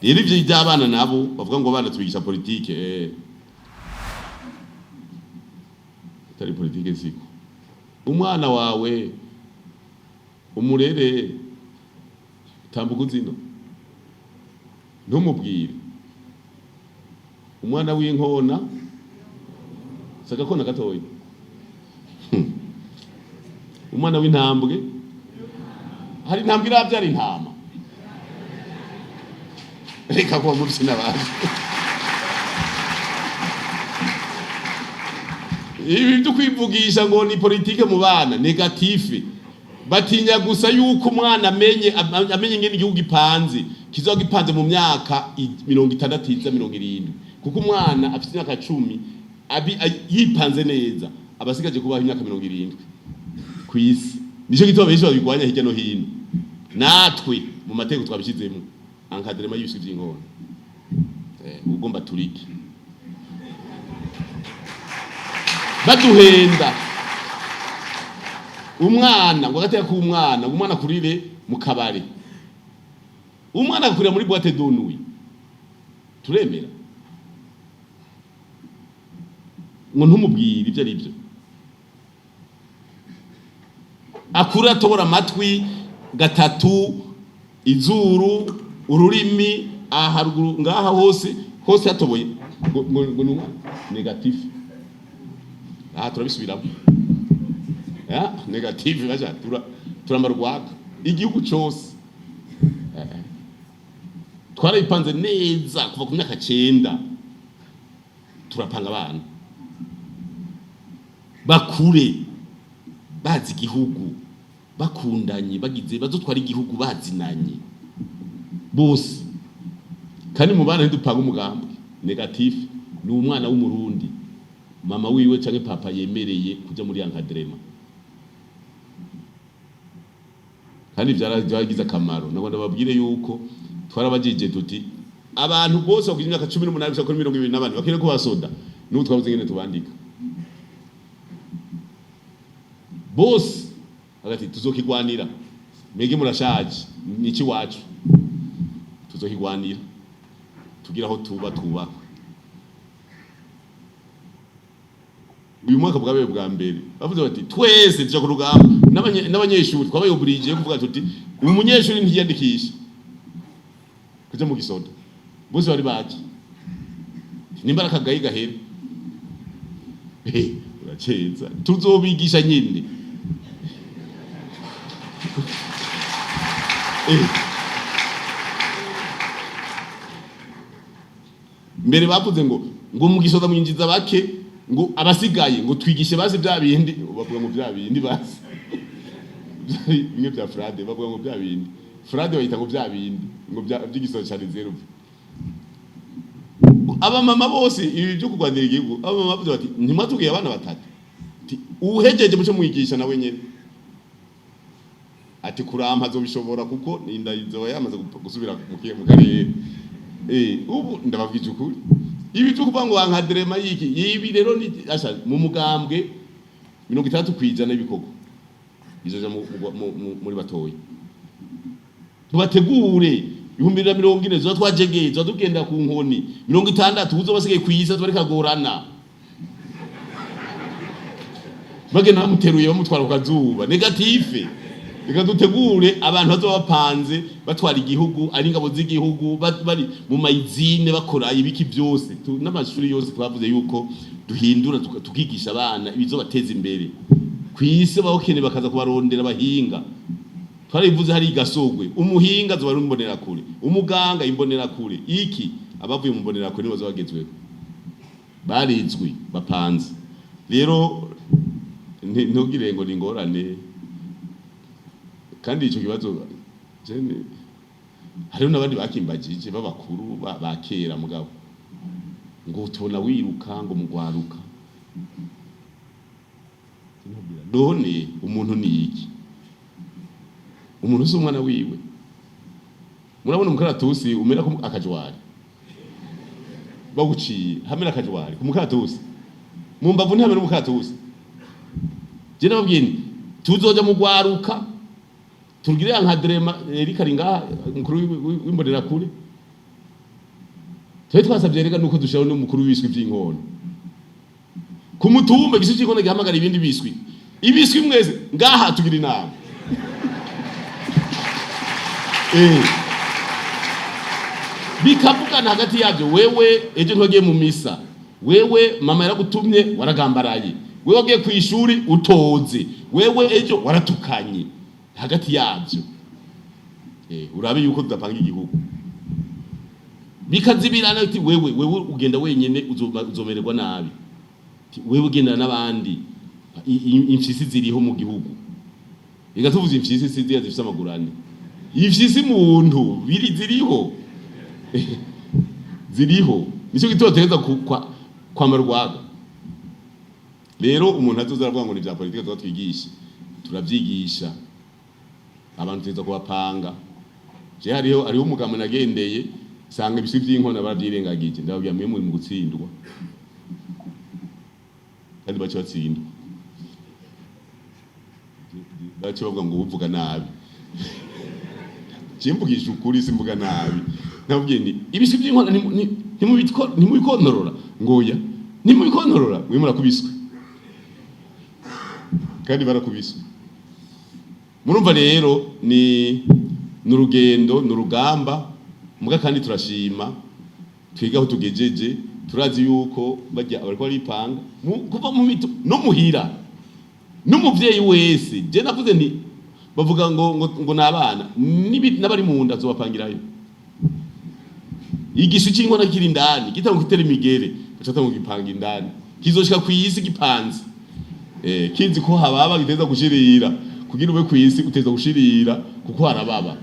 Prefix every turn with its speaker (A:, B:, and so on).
A: Rero ivyo by'abana nabo bavuga ngo abana tubigisha politike, atari politike siko. Umwana wawe umurere tambuka uzino, ntumubwire. Umwana w'inkona sagakona gatoya, umwana w'intambwe, hari intambwe irabyara intama. Reka kuba mubyina abantu. Ibi byo kwivugisha ngo ni politike mu bana négatif, batinya gusa yuko umwana amenye ingene igihugu gipanze, kizoba gipanze mu myaka 60 iza, 70, kuko umwana afite imyaka 10 yipanze neza abasigaje kubaho imyaka 70 kw'isi. Nico gituma benshi babigwanya hirya no hino. Natwe mu mategeko twabishyizemo encadrement y'ibiswi vy'inkona. Ugomba turike baduhenda umwana ngo agateka k'umwana, ngo umwana akurire mu kabare, umwana akurira muri boîte de nuit. Turemera ngo ntumubwire ibyo ari byo, akura atobora amatwi gatatu, izuru, ururimi, aha haruguru ngaha hose hose yatoboye, ngo ni umwana négatif. Aha turabisubiramo ya négatif, baja turamara urwaka igihugu cose. Twarabipanze neza kuva ku myaka 9, turapanga abana bakure bazi igihugu, bakundanye, bagize bazotwara igihugu bazinanye bose. Kandi mu bana ntidupanga umugambi négatif, ni umwana w'Umurundi mama wiwe canke papa yemereye kuja muri encadrement. Kandi vyaragize akamaro. Nagomba ndababwire yuko twarabajije tuti abantu bose bakuze imyaka 18 gushika kuri 20 n'abandi bakwiriye kubasoda, n'ubu twabuze ingene tubandika bose. Hagati tuzokigwanira, mwege murashaje, niki wacu tuzokigwanira tugira aho tuba twubakwe. Uyu mwaka bwabaye bwa mbere bavuze bati twese tuja ku rugamba n'abanyeshuri twabaye obligé kuvuga tuti umunyeshuri ntiyandikisha kuja mu gisoda, bose bari baje nimba ari akagayi gahere. Uraceza tuzobigisha nyine. Mbere bavuze ngo mu gisoda mwinjiza bake, ngo abasigaye ngo twigishe basi bya bindi bavuga ngo bya bindi basi bimwe bya frade, bavuga ngo bya bindi frade bayita ngo bya bindi ngo bya by'igisoda ca réserve. Abamama bose ibi byo kurwanira igihugu, abamama bavuze bati ntimwatubwiye abana batatu, ati uhejeje muco mwigisha nawe nyene, ati kurampa azobishobora kuko inda izoba yamaze gusubira mu karere. Ubu ndababwije ukuri, ibi byo kuvuga ngo encadrement yiki ibi rero ni asha mu mugambwe 60% y'ibikorwa bizoja muri batoyi. Tubategure 2040 zoba twajegeye, zoba tugenda ku nkoni 60, uzoba basigaye kw'isi tuba kagorana bagenda bamuteruye bamutwara ku kazuba négatif. Reka dutegure abantu bazoba bapanze batwara igihugu, ari ingabo z'igihugu, bari mu mayizine bakora ibiki byose. N'amashuri yose twavuze yuko duhindura tukigisha abana ibizobateza imbere kw'isi, bawukene bakaza kubarondera abahinga. Twarivuze hari igasogwe umuhinga azoba ari imbonerakure, umuganga imbonerakure, iki abavuye mu mbonerakure nibo bazoba bagezweho, barizwi bapanze. Rero ntugire ngo ni ingorane. Kandi ico kibazo jene hariho n'abandi bakimbajije b'abakuru ba kera, mugabo ngo tubona wiruka ngo mugwaruka. None umuntu ni iki? Umuntu si umwana wiwe. Murabona umukaratusi umera ko akajwari bawuciye, hamera akajwari ku mukaratusi, mu mbavu ntihamera umukaratusi. Je nababwiye nti tuzoja mu gwaruka tugire encadrement. Eric ari ngaha, umukuru w'imbonerakure. Twe twasabye rega nuko dushiraho n'umukuru w'ibiswi vy'inkona ku mutumba. Igiswi cy'inkona gihamagara ibindi biswi: "Ibiswi mwese ngaha, tugira inama." Bikavugana hagati yabyo: "Wewe ejo ntiwagiye mu misa, wewe mama yaragutumye waragambaraye, wewe wagiye ku ishuri utoze, wewe ejo waratukanye." Hagati yabyo, urabe yuko tudapanga igihugu, bikazibirana uti: "Wewe, wewe ugenda wenyene uzomererwa nabi. Ati, wewe ugendana n'abandi." Imfyisi ziriho mu gihugu. Reka tuvuze imfyisi, si ziriya zifise amaguru ane, imfyisi muntu biri ziriho, ziriho. Nicyo gituma tutegereza kwambara urwaga. Rero umuntu azoza aravuga ngo ni vya politike tuba twigisha, turavyigisha abantu, tuza kubapanga. Je hariho umugabo nagendeye, sanga ibiswi vy'inkona baravyirengagije. Ndababwira: "Mwe muri mu gutsindwa." Kandi bace batsindwa, bace bavuga ngo uvuga nabi. Je mvugisha ukuri, simvuga nabi. Nababwiye nti: "Ibiswi vy'inkona ntimubikontorora." Ngoya ntimubikontorora, mwe murakubiswe. Kandi barakubiswe. Murumva rero ni nurugendo, nurugamba muga, kandi turashima twiga aho tugejeje. Turazi yuko bajya bariko baripanga kuva mu mito no muhira n'umuvyeyi wese. Je navuze nti bavuga ngo nabana n'abari mu nda azobapangirayo. Igiswi c'inkona kiri indani gitanga gutera imigere, baca gipanga indani, kizoshika kw'isi gipanze, kizi ko hababa, giteza gushirira. Kugira ube kw'isi uteza gushirira kuko harababa.